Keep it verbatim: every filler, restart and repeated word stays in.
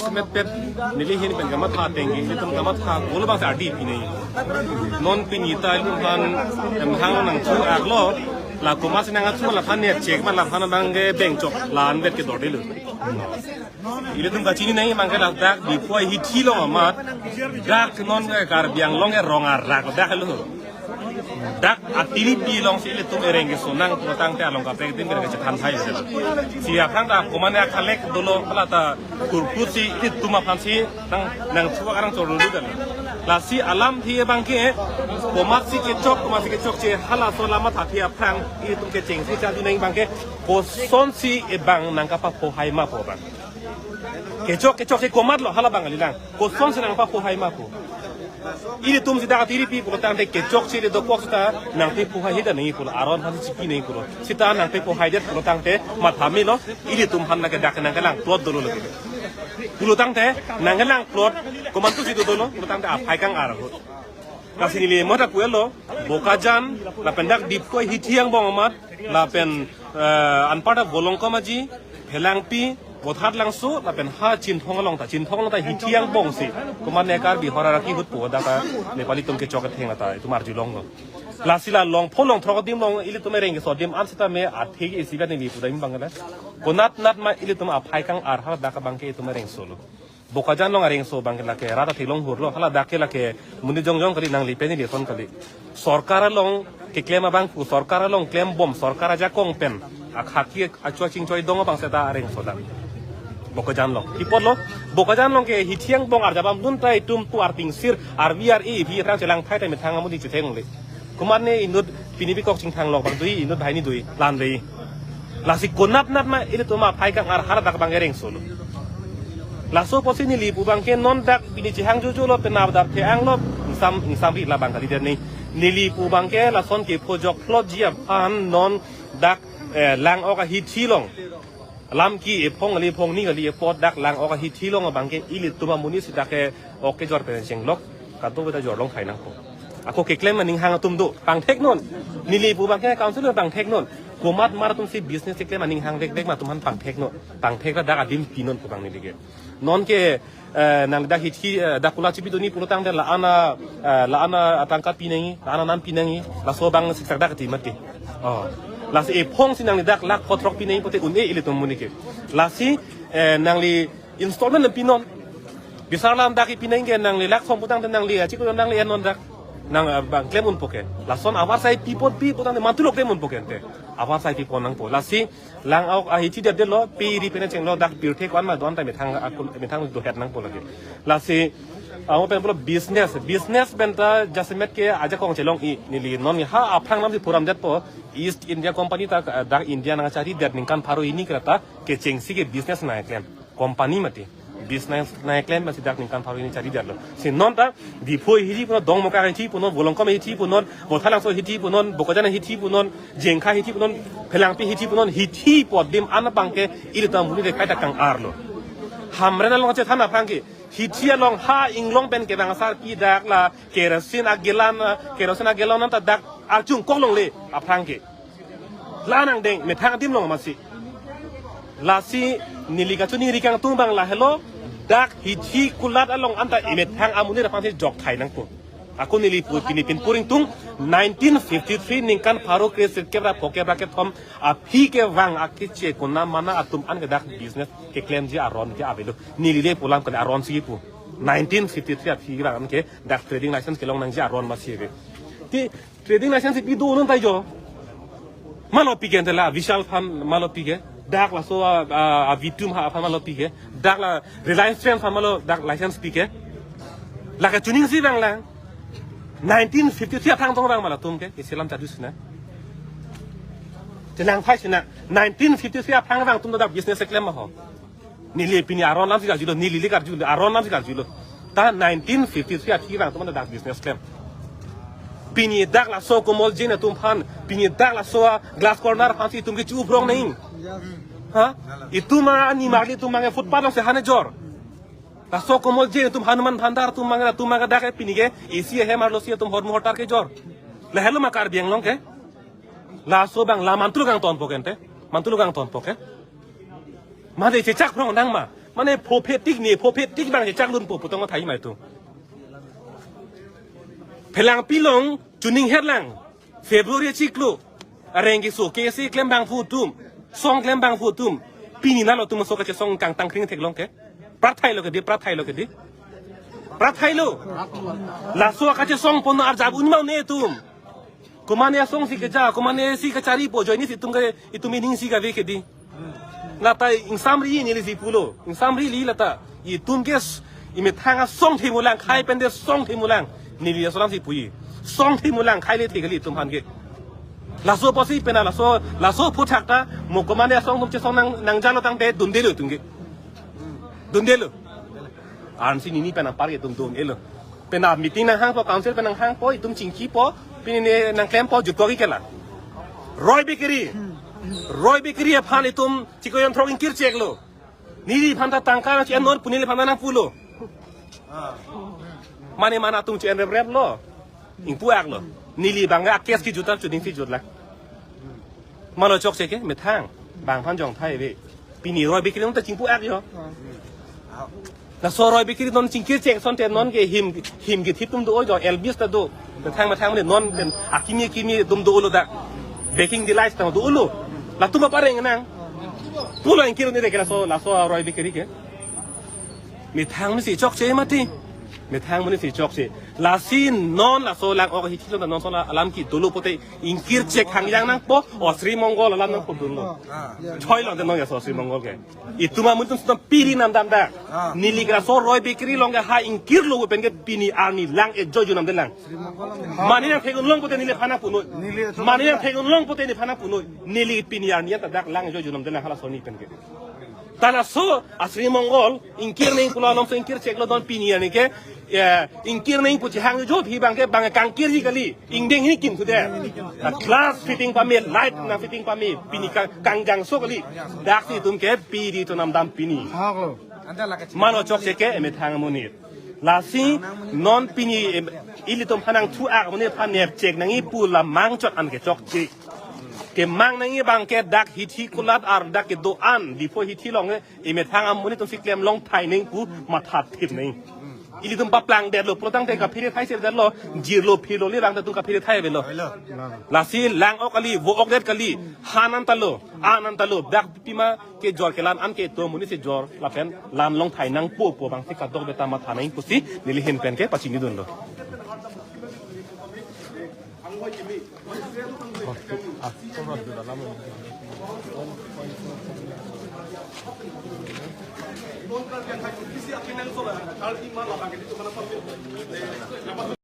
Met pet neli ahin pen kamatha ateng ke, ilitum kamatha kolo abang sa ardi pi nai. Non pini ta ilitum aphan emhang nangthu aklo, la komatsi nangthu la aphan net chek ma la aphan abang ke bengchok la anvet ke dordelo. Ilitum kachini nai abang ke ladak Diphu ahithi along amat, dak non ke Karbi Anglong ke rong arak dak lo. Dak atiripi alongsi ilitum ereng keso nang pulotangte along kaprek adim kena kachethan thai. Si aphrang ta komatne akhalek dolo hala ta kurput si ilitum aphansi nang nangthu arang chorulu dan. Lasi alamthe abang ke komatsi kechok, komatsi kechokche halaso alam athe aphrang ilitum kechengsi chadu nai abang ke kosonsi abang nangkapapho hai ma pu abang. Kechok kechokche komatlo hala abang kalilang. Kosonsi nangpapho hai ma pu. Ilitum si dak atiripi pulotangte kechokche le dokok seta nangpapho hai hida nai pulo, aron aphansi chipi nai pulo. Seta nangpapho haidet pulotangte matha melo, ilitum aphan lake dak nangkelang plot dolo lake. Pulotangte nangkelang plot komantusi dodolo pulotangte aphai kang-ar ahut. Lasi neli mota puelo, Bokajan, lapen dak Diphu ahithi angbong amat, lapen, eh, anparta Volongkom Aji, Phelangpi, Bothatlangso, lapen ha Chinthong along ta, Chinthong along ta hithi angbong si. Komatne Karbi hor arak ahut pu dak ta Nepali atum kechok atheng ta, itum arjulonglo. Lasi la longpho longthrok adim along, ilitum ereng keso adim an seta me athe ke isi pen neli pudam abang la. Konat nat ma ilitum aphai kang-ar ha dak abang ke itum ereng solo. Bokajan along areng so abang ke lake rat athe longhurlo, hala dak ke lake monit jongjong kali, nangli pen neli ason kali. Sorkar along keklem abang pu, sorkar along klembom, sorkar ajakong pen akhaki achua chingchoi dong abang seta areng so dak. Bokajan along. Pi apotlo, Bokajan along ke hithi angbong arjabam dun ta itum tu arpingsir, arvi ar-e, vi rang chelang thai ta methang amonit chetheng le. Komatne inut pini pikok chingthang lok abang dui, inut banghini dui, lan dui. Lasi konat nat ma ilitum aphai kang-ar ha dak abang ereng solo. Laso apotsi neli pu abang ke non dak pini chehang jojo lo, penap dap the-ang lo, ingsam ingsam ri la abang kali der ni. Neli pu abang ke lason kepho jok plot ji aphan non dak, eh, Langok ahithi along. Lam ki ephong kali ephong ni kali epot dak Langok ahithi along abang ke ilitum amonit si dak ke ok kejor pen chenglok, kado beta jorlong khai nangpo. Ako keklem aning hang atum do, pangthek non. Neli pu abang ke council pangthek non. Komat mar atum si business keklem aning hang vek vek ma atum aphan pangthek non. Pangthek la dak adim pi non pu abang neli ke. Non ke, eh, nang dak hithi, eh, dak kula chipi doni pulotangte la-an a, eh, la-an atangka pi nangji, la-an anam pi nangji, laso abang siksak dak ti mati. Oh. Lasi ephong si nangli dak lakh phongo throk pi nangji pote un-e ilitum amonit ke. Lasi, eh, nangli installment pi non. Bisar alam dak pi nangji ke nangli lakh thom putangte nangli achiklo nangli en non dak. Nang, eh, abang klem unpo ke. Lason avarsai pi pon pi putangte mantulo klem unpo ke ante. Avarsai pi pon nangpo. Lasi Langok ahithi det det lo, pi ri pen chenglo dak pirthe ko-an ma do-an ta methang akul methang dohet nangpo lake. Lasi, ah, pen pulo business, business pen ta jasemet ke ajakong chelong-i neli non ha aphrang alam si phuram detpo, East India Company ta, ah, dak India nangchari det ningkan pharo hini kreta kechengsi ke business nangklem. Company mati. Business nangklem masi dak ningkan pharo hini chari detlo. Si non ta Diphu ahithi punon, Dongmukak ahithi punon, Volongkom ahithi punon, Bothatlangso ahithi punon, Bokajan ahithi punon, Jengkha ahithi punon, Phelangpi ahithi punon, hithi pu adim an abang ke ilitum amonit le kaita kang-arlo. Hamren along chethan aphrang ke, hithi along ha inglong pen kevang asarpi dak la kerosene agelan, kerosene agelan an ta dak arjung koklongle aphrang ke. La nangdeng methang adim along masi. Lasi neli kachoningri kangtung abang lahelo, dak hithi kulat along anta emethang amonit aphansi jok thai nangpo. Ako neli pu pini pin puring tung nineteen fifty-three ningkan pharo kre sirkep ra phokep ra kethom aphi kevang akeche konamana atum an ke dak business keklemji aron ke avelo. Neli le pu alam kali aron si pu. Nineteen fifty-three aphi kevang an ke dak trading license kelong nangji aron masi ave. Ti trading license pi do non ta jo. Malo pi ke ante la Vishal aphan malo pi ke. Dak laso a, a, a V two Mart aphan malo pi ke. Dak la Reliance Trend aphan malo dak license pi ke. La kachining si abang lang. Nineteen fifty-three aphrang tong abang ma latum ke. Isi alam chadu sina. Chelang phai sina. Nineteen fifty-three aphrang abang atum dak business keklem ma ho. Neli pini aron alam si karjulo, neli le karjulo, aron alam si karjulo. Ta nineteen fifty-three aphi abang atum anta dak business klem. Pini dak laso Komol Jain atum aphan, pini dak laso a Glass Corner aphansi itum ke chu-uprong nai. Ha? Itum a nimarli atum abang footpath along si han ejor. Laso Komol Jain atum, Hanuman Bhandar atum abang, atum abang dak pini ke A C ahem arlo si atum hormu hortar kejor. Lahelo ma Karbi Anglong ke. Laso abang la mantulo kangtonpo ke ante. Mantulo kangtonpo ke. Mate chechak phrong nang ma. Mane phophe tik ne, phophe tik bang chechak lunpo pu tong thai mai tu. Phelang pilong chuning herlang. February chiklo. Areng keso, kesi klem bang pu atum. Song klem bang pu atum. Pini nalo atum aso kachesong kangtang kring theklong ke. Prat thailo ke di, prat thailo ke di. Prat thailo. Laso kachesong pon arjap un ma un-e atum. Komane asong si keja, komane si kacharipo, ajoine si itum ke, itum ining si kave ke di. Lata ingsamri neli si pulo. Ingsamri li lata. Itum ke s-, imethang asong themulang, khai pen de song themulang. Neli aso alam si puji. Song themulang, khai le the kali itum aphan ke. Laso apotsi pena laso, laso aphuthak ta, mo komane asong atum chesong nang, nangjalo tangte dundelo itum ke. Dundelo. Ansi nini pen apar ke itum dundelo. Pena meeting nanghangpo, council pen nanghangpo, itum chingkipo, pini ne nangklempo, jutpo ke la. Roy Bakery. Roy Bakery aphan itum chiko yon throk ingkir cheklo. Neli aphan ta tangka nang chi-en non pu neli aphan ta nangpulo. Mane mane atum chi-en rep rep lo. Ingpu aklo. Neli bang a case kejut ta chuning si jutlang. Malo chokche ke methang. Bang aphan jong thai ave. Pini Roy Bakery along ta chingpu ak jo. Laso Roy Bakery non chingkir chek asonte non ke him, him kethip atum do-o jo, Elvis ta do. Methang methang ne non pen akimi akimi atum dolo dak. Baking Delights ta dolo. Latum apa reng nang. Pulo ingkir un-e ke laso, laso Roy Bakery ke. Methang mesi chokche mati. Methang mesi chokche. Lasi non laso lang-ok hithi along non laso alam kedo lo pote ingkir chek hangjang nangpo, o Sri Mongol alam nangpo dunlo. Choi lo de non ya so Sri Mongol ke. Itum amonit atum piri namdam dak. Neli ke laso Roy Bakery along ke ha ingkirlo pen ke pini arni lang ejo junam delang. Mane nangthek un long pote neli aphan nangpunoi. Mane nangthek un long pote neli aphan nangpunoi. Neli pini arni anta dak lang ejo junam delang halaso arni pen ke. Ta laso a Sri Mongol ingkir neng pulo alam so ingkir cheklo don pini arni ke, eh, ingkir neng pu chihang jo phi bang ke bang kangkirji kali. Ingdeng hini kim sudah. Glass fitting pame, light nangfitting pame, pini kang, kangjangso kali. Daksi itum ke piri atum namdam pini. Malo chokche ke emethang amonit. Lasi non pini em, ilitum aphan nangthu ak amonit aphan nepchek nangji pu la mangchot an ke chokche. Kemang nangji bang ke dak hithi kulat ar dak kedo-an Diphu hithi along ke emethang amonit atum si klem long thai neng pu matha thip neng. Ilitum paplangdetlo, pulotangte kaphere thai serdetlo, jirlo phirlo le bang ta atum kaphere thai avelo. Lasi lang-ok kali, vo-ok det kali, han an ta lo, an an ta lo, dak pima kejor kelan an ke atum amonit si jor, lapen lan long thai nangpo pu bang si kadokave ta matha nang pusi, neli ahin pen ke pachini dunlo.